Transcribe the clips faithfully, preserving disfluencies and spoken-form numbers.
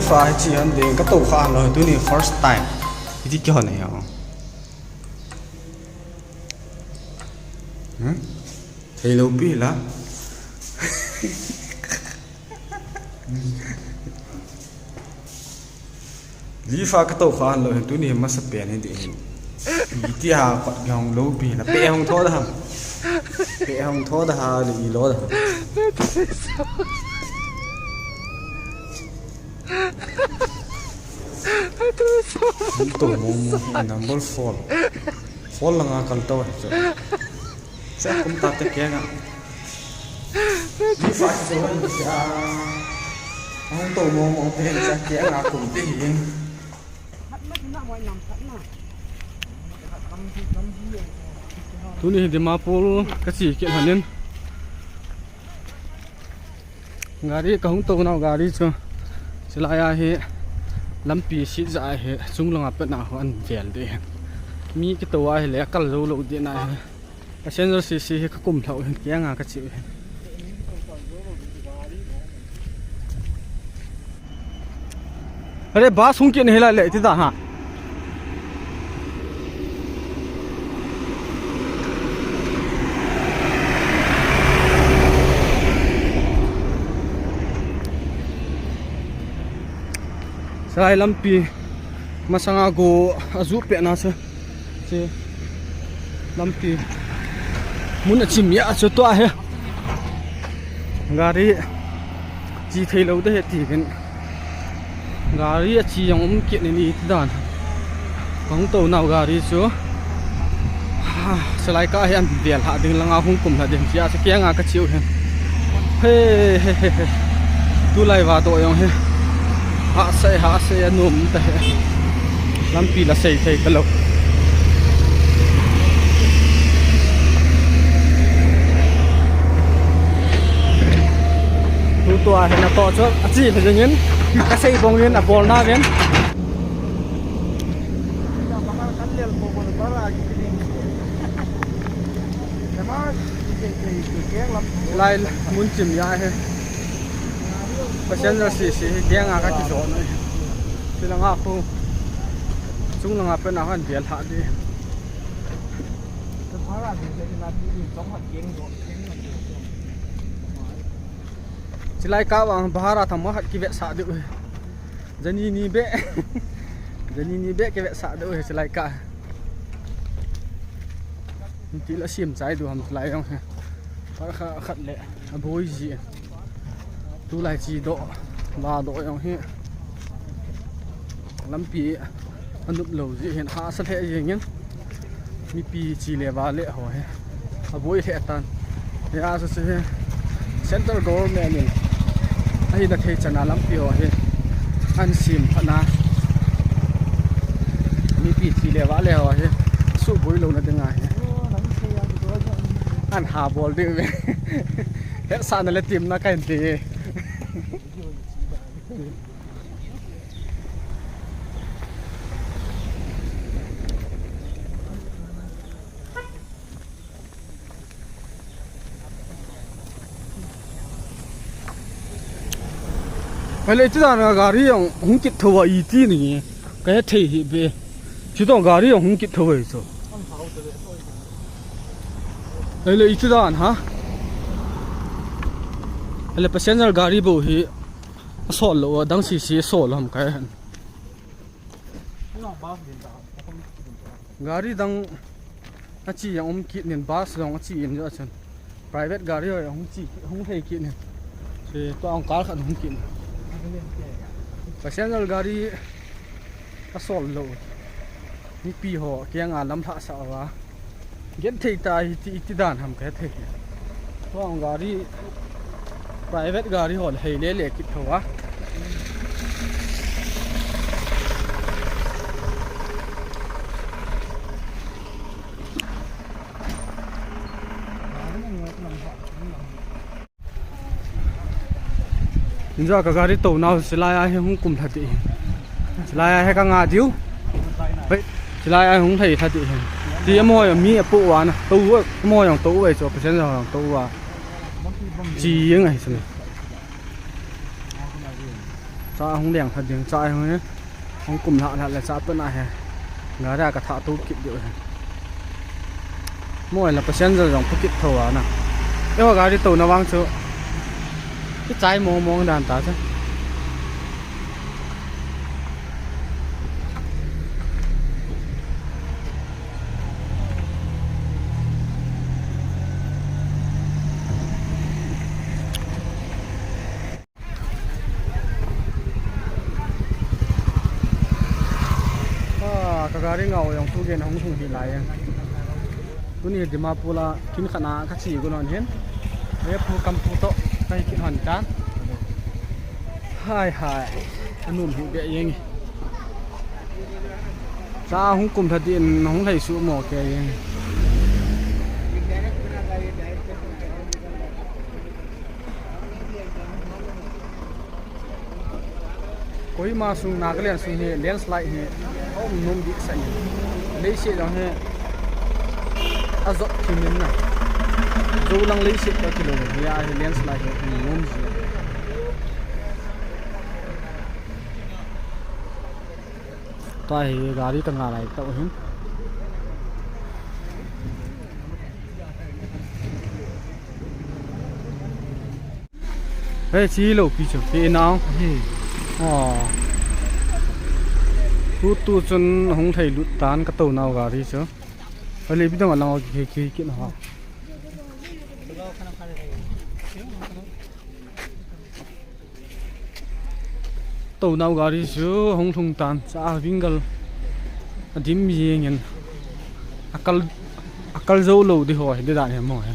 Fa hichi han ding ka to kha lo tuni first time. Hichi ki hon ya. Hmm? Thei lo pi la. Li fa ka to kha lo tuni masa pen hi ding. Iti ha pat hong lo pi la pe hong tho da ha. Pe hong tho da ha li lo da. Hung to mong mong hi number four. Four langa kal to chu. Sa kum ta te ke nga. Ni fa so ni sa. Hung to mong mong te sa ke nga kum te hi. Tuni hi Dimapur ka chi ke hanin. Gari ka hung to nau gari chu. Chilai a hi lampi sit ja a hi chunglanga pet na ho an vel de. Mi ki to a hi le kal zo lo de na hi. Passenger sisi hi ka kum lhau hin kianga ka chiu hin. Are bus hung kit ni hi la le ti da ha. Sai lampi masanga go azu pe na se. Che lampi mun a chim ya chu tua he. Gari chi thei lo de he ti kin. Gari a chi jong um kit ni ni ti dan. Kong to nau gari chu. Ha, salai ka he an vel ha ding langa hung kum ha ding chia se kianga ka chiu he. He he he he. Tu lai va to jong he. Ha se ha se a num ta he. Lampi la sei thei ka lo. Tu tua he na to chu a chi le ding in ka sei bong in a bol na ven. Lai mun chim ya he. Passenger sisi hi kianga ka kijo na. Chilanga khu. Chunglanga pe na han bial ha di. Chilai ka vang bahara tham hat ki vet sa di. Jani ni be. Jani ni be ki vet sa di chilai ka. Ti la sim chai du ham chilai jong he. Par kha khat le a boi ji. Tu lai chi do. Ba do jong he. Lampi a nup lo ji hin ha sa le jing in. Mipi chi le va le ho he. A boi le tan. Ya sa se he. Central government in. Ahi na thei chana lampi ho he. An sim phana. Mipi chi le va le ho he. Su boi lo na dinga he. An ha bol de ve. He sa na le tim na ka in te. Ahile, iti dan a gari jong hung kit tho a iti ni. Ka he thei hi be. Chutong gari jong hung kit tho a chu. Ahile, iti dan ha. Ahile, passenger gari bou hi. Asol lo, adang sisi asol ham kai han. Gari dang achi jong um kit nin bus jong achi in jo chun. Private gari ho jong hung chi, hung thei kit nin. Si to ang kal khat hung kit nin. Passenger gari asol lo. Mipi ho kianga lam lhah sa va. Gen thei ta hi ti, ti dan ham ka thei. Tuang gari, private gari hon hei le le kit tho a. Injo ka gari to nau silai a hi hung kum lha ti. Silai a hi ka nga diu. Hei, silai a hung lhai lha ti hi. Ti amo ya mi apo wa na. To wa, amo yang to wa cho passenger yang to wa. Chi yang ai sini. Cha hung leng lha ding, cha hung hi. Hung kum lha lha le cha pena he. Gari a ka tha tu kit diu he. Moi la passenger jong pu kit tho a na. Eiho gari to na vang chu. Ki chai mong mong dan ta chu. Ah, ka gari ngau jong tu gen hung hung hi lai. Tuni Dimapur a kin khat na ka chi gu non hin. He pu kam pu to kai kin hon tan. Hai hai. Anun hi be yeng. Cha hung kum tha din hung lhai su mo ke yeng. Kohima sung, Nagaland sung hi landslide hi a um nom dih sah in. Leiset jong hi a jop thim in na. Joulang leiset toh kilou hi a hi landslide hi a um nom ji. Tua hi gari ka nga lai tau hin. Hei, chi lo pi chu, pi nau. Hi. Oh. Tu tu chun hung thei lut tan ka to nau gari chu. Hale bidang alang ki ki ki na ha. To nau gari chu hung lhung tan, cha vingal a dim jing in a kal, a kal jou lou di ho hi di dan hi mo hi.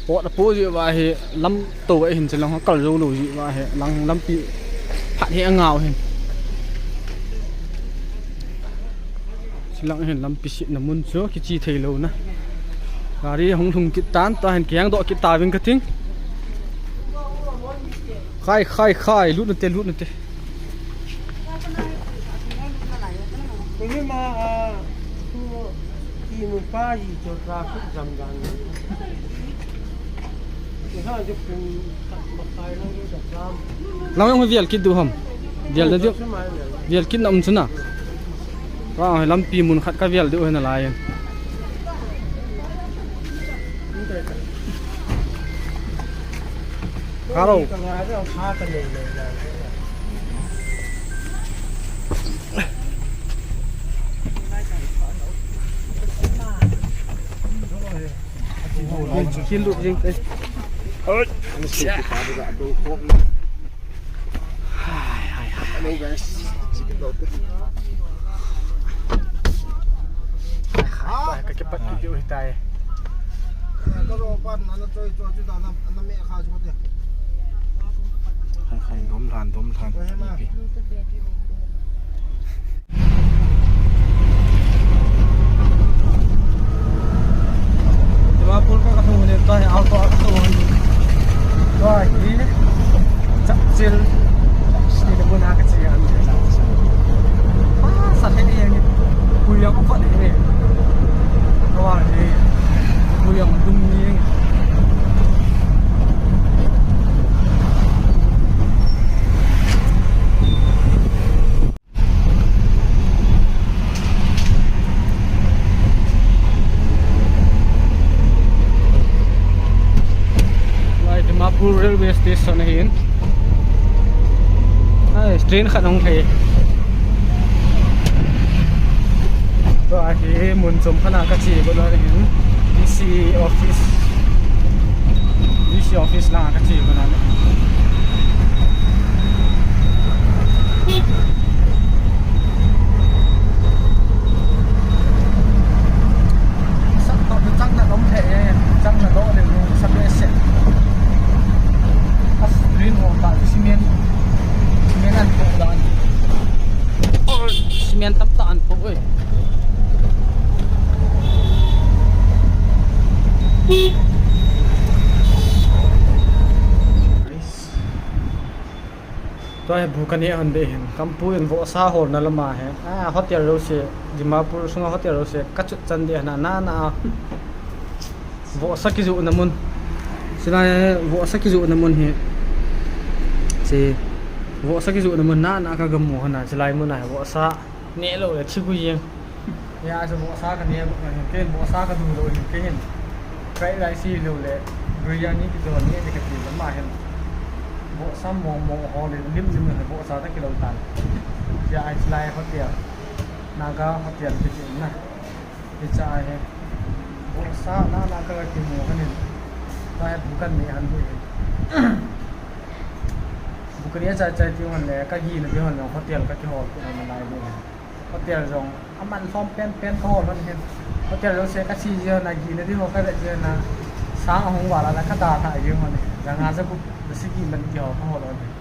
Pot a po ji va hi lam to a hin chi lang a kal jou lou ji va hi lang lampi phat hi a ngau hin. Chi lang hin lampi sitna mun chu kichi thei lou na. Gari hung lhung kit tan, ta hin kiang doh kit ta ving ka ting. Khai, khai, khai, lut na te, lut na te. Kohima a, tu, ti mun pa yi cho traffic jam dan. Lang jong vial kit diu ham. Vial na diu. Vial kit na um chu na. Ka lampi mun khat ka vial diu hena lai. Karo. Kin lut jing te. Hello guys. Ka kipat kit diu hitai. Khai, khai, dom lhan, dom lhan. Dimapur ka, ka thung ni, tua hi auto ka thung ni. Tua hi Chakchil. Ni le mun a ka chi an. Pa sa the ni. Pui yang vat ni. Tua hi. Pui yang dung ni. Lai Dimapur Railway Station ahin. Ai, train khat hung thei. Tua hi mun chom khat a ka che got lou ahin. D C office. D C office lang a ka che got lou ahin. Sa to chang na dom the, chang na do le lu sa le se. As green hall ta cement. Cement an po dan. Cement tap ta an po oi. Tua hi bu ka neh hon ding hin. Kampu in vohsa holna lama hi. Ah, hotel jouse, Dimapur sunga hotel jouse ka chut chan ding hin, na, na, na. Vohsa kijohna mun. Chulai vohsa kijohna mun hi. Chi. Vohsa kijohna mun nana ka gamu hon a, chulai mun a hi vohsa neh lou le thi gu jeng. Hia chu vohsa ka neh lou hin, kei vohsa ka du lou hin, kei hin. Fried rice hilou le biryani kijoh neh ding kati lou ma hin. Vohsa mong mong ho le lim lim le vohsa ta kilou tan. Hia chulai hotel, Naga hotel kiti na. Hiche a hi vohsa nana ka kimu hon in. Tua hi bu kan neh hon bu hin. Bu kan neh chai chai ti hon le, ka gina di hon le, hotel ka kihol kit hon lai bu hin. Hotel jong aman lhom pen pen ka hol hon hin. Hotel jong se ka che ji hon a, gina di ho ka vet ji hon a, sang ahung val a la ka da tha ji hon hin. Ja nga ja gup, ja sagi man ti ho ka hol hon hin.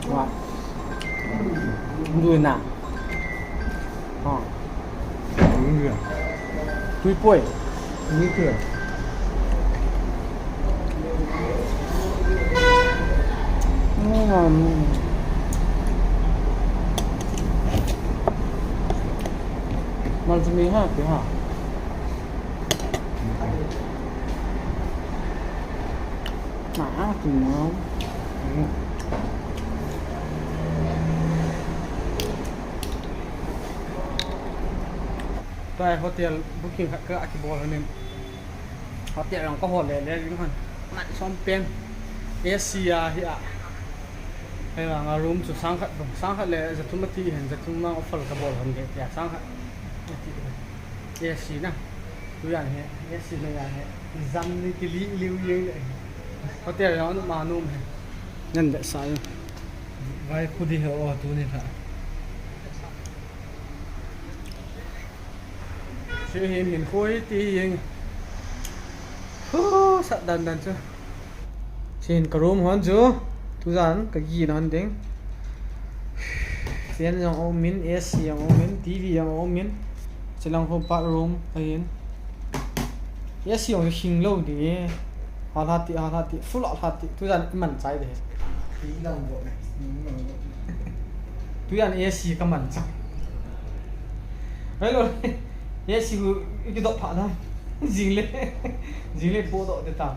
Wa. Ndu na. Ha. Ndu na. Tui poi. Ndu poi. Mm. Mal tu mi ha, pi ha. Ah, tua hotel booking khat ka kibol hon in. Hotel jong ka hol le le jing hon. Man som pen. A C a hi a. Hei vang a room chu sang khat bang, sang khat le ja thum ati hin, ja thum vang offer ka bol hon le tia sang khat. Ati. A C na. Tujan hi, A C na jan hi. Jam ni kili liu liu le. Hotel jong ma nom hi. Ngan be sa. Vai khu di he o tuni kha. Chu hi min khoi ti jeng. Hu, sat dan dan chu. Chin ka room hon chu. Tujan ka gina hon ding. Fan jong um in, A C jong um in, T V jong um in. Chilang ho bathroom ahin. A C jong hing lou ding e. Hal hat ti, hal hat ti, full hal hat ti. Tujan i man chai de. Tujan A C ka man chai. Hello. A C hu i kidoh pha na. Jing le. Jing le po doh de ta.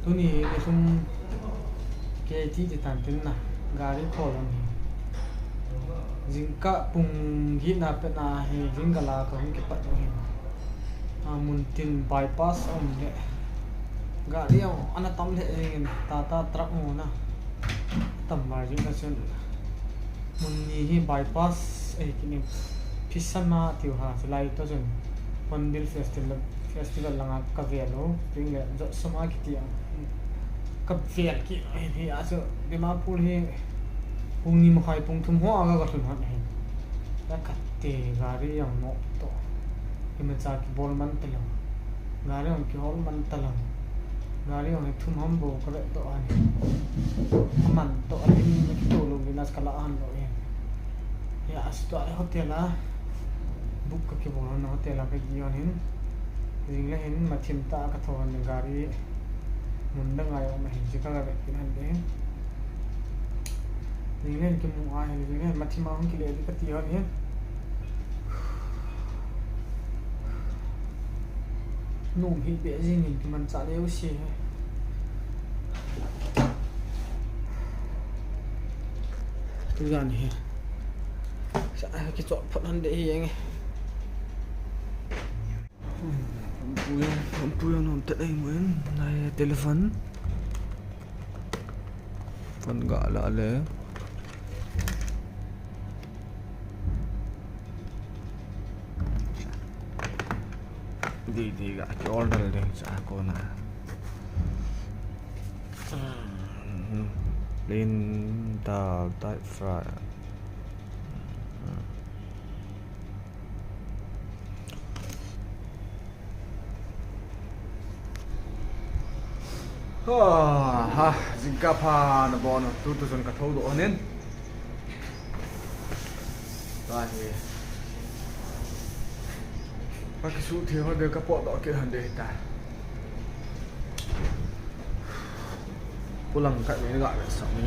Tuni ni sum K T ti tan tin na, gari khol an hi. Jingkah pung get na pet na hi, jingkah la ka hung kipat u hin. A, mun tin bypass a um le. Gari a ana tam le jing in, Tata truck mu na. Tam bar jing ka chun. Mun ni hi bypass, eh, kini Phisana tiu ha, chulai to chun Hornbill Festival, Festival langa ka vel u, tin le, Jotsoma kiti a. Ka vel kit, eh, hi a chu, Dimapur hi, pung ni makhai pung thum ho a ka lhun hon ahi. Ya ka te gari jong nok to. Imacha kibol man talou. Gari jong kihol man talou. Gari jong hi thum ham bou ka vet to ahi. Aman to ahi, kito lou le nas ka la han lou ahi. Ya, a tua hotel a book ka kibol hon, hotel a ka gi hon hin. Jing le hin mathim ta ka tho hon gari. Mun dang a jong ma hin ji ka vet kin han de hin. Jing le hin kimu a hin, jing le hin mathim a hung kile di ka ti hon hin. Nom hi be jing in kimanchah leu si he. Tujan hi. Sa kichot phot han de hi eng. Pui, pui nom te dei mo in, nai telephone. Phone ga la le. Di, di ga ki order ding cha ko na. Plain dal, dal fry. Ha, ha, jingkah pha na bon, tu tu chun ka tho doh hon in. Tua hi. Ka kisuh thei hon de ka potdoh kit hon de ta. Pulang ka ni ga le sa ni.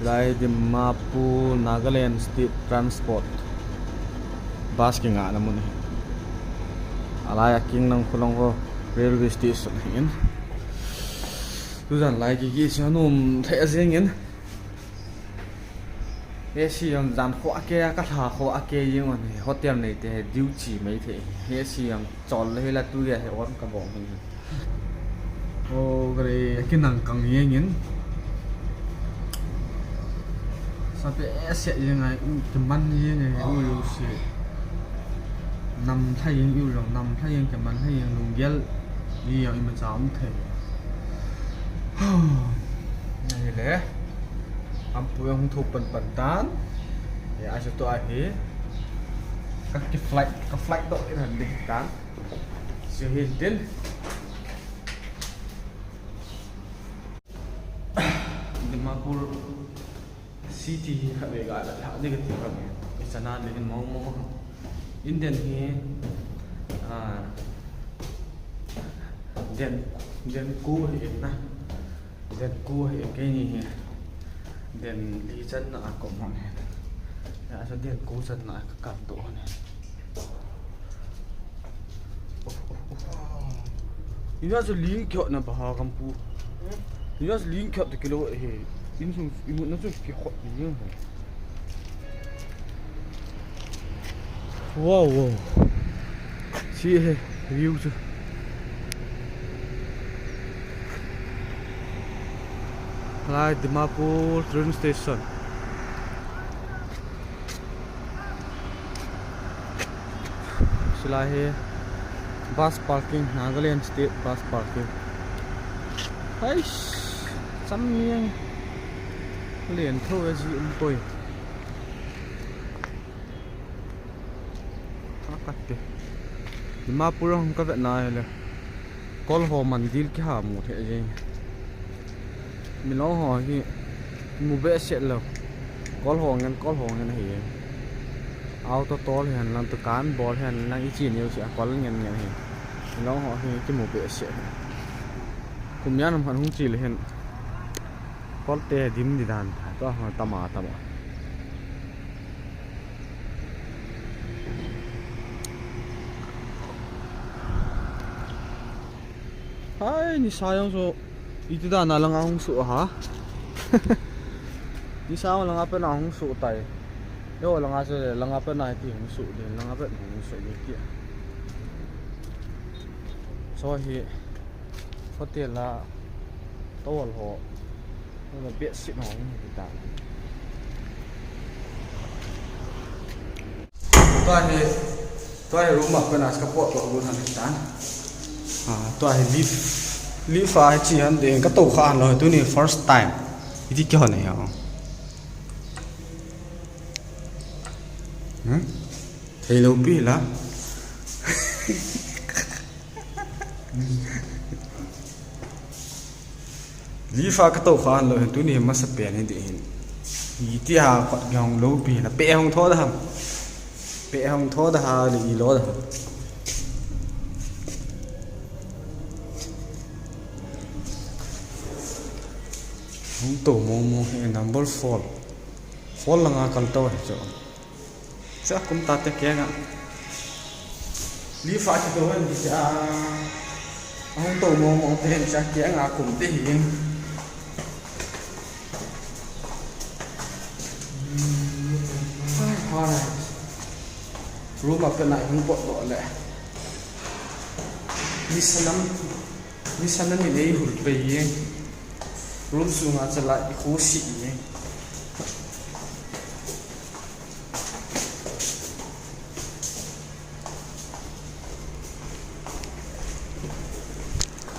Lai Dimapur, Nagaland State Transport. Bus kingahna mun ahi. Alai a kingnang khulong ho railway station ahin. Tujan lai kiki chu anom thei jengin. A C jong jan kho a kei a, ka lha kho a kei jeng un, hotel neite diu chi mai thei. A C jong chol le hila tu ge he on ka bong hi. O, gari, akinang kang jengin. Sape ese jeng ai, u, kiman jeng ai, u, u, si. Nam thai jeng, u, jong nam thai jeng, kiman thai jeng, lunggel, i, jong, imacha um thei. Ahile. Ampu jong hung thu pan pan tan. Ya, achu to ahi. Ka ki flight, ka flight to in han ding tan. Chu hin tin. Dimapur city hi khatvei ga la lha ding kati kha. Ichana le hin mo mo. Indian hi, ah, den, den ku hi na. Den ku hi keini hi. Den li channa a kom hon hi. Ya, so den ku channa a ka kam to hon hi. Ina chu ling khop na ba ha kampu. Ina chu ling khop te kilo he. Insung imut na chu ki khop ni jeng ho. Wow, wow. Si he view chu. Lai Dimapur train station. Chulai hi bus parking, Nagaland State bus parking. Hais, cham jeng. Len tho e ji um poi. Ka kat te. Dimapur hung ka vet na hile. Kol ho mandir kiha mu thei jeng. Milong ho hi mu behseh lou. Kol ho ngen, kol ho ngen ahi. Auto toll hi hen lang, dukan bol hi hen lang, ichi neo si a kol ngen ngen ahi. Milong ho hi kimu behseh. Kum jan ham khat hung chi le hin. Kol te dim di dan ta. Tua ho tama tama. Hai, nisa jong chu iti dan a langa hung suh ha. Nisa jong langa pen a hung suh tai. Eiho langa chu langa pen a iti hung suh din, langa pen hung suh din ti. Chu hi hotel a towel ho. Hung bedsheet ho hung hi ta. Tua hi, tua hi room a kona ka potdoh lut han hitan. Ah, tua hi lift. Lift a hichi han ding ka tou kha han lou, tuni first time. Iti kihon ahi. Hmm? Thei lou pi la. Lift a ka tou kha han lou hin, tuni hi masapen hi ding hin. Iti a kot kihong lou pi la, pe hong tho da ham. Pe hong tho da ha le i lo da ham. Hung tou mong mong hi number four. Four langa kal tou hi chu. Sa kum ta te kenga. Lift a kitou hen ti cha. Ahung tou mong mong te hen cha kenga kum te hi. Hai, hai. Room a pen a hung potdoh le. Nisa lam, nisa lam in eihul pei e. Room sunga chala ikhusi e.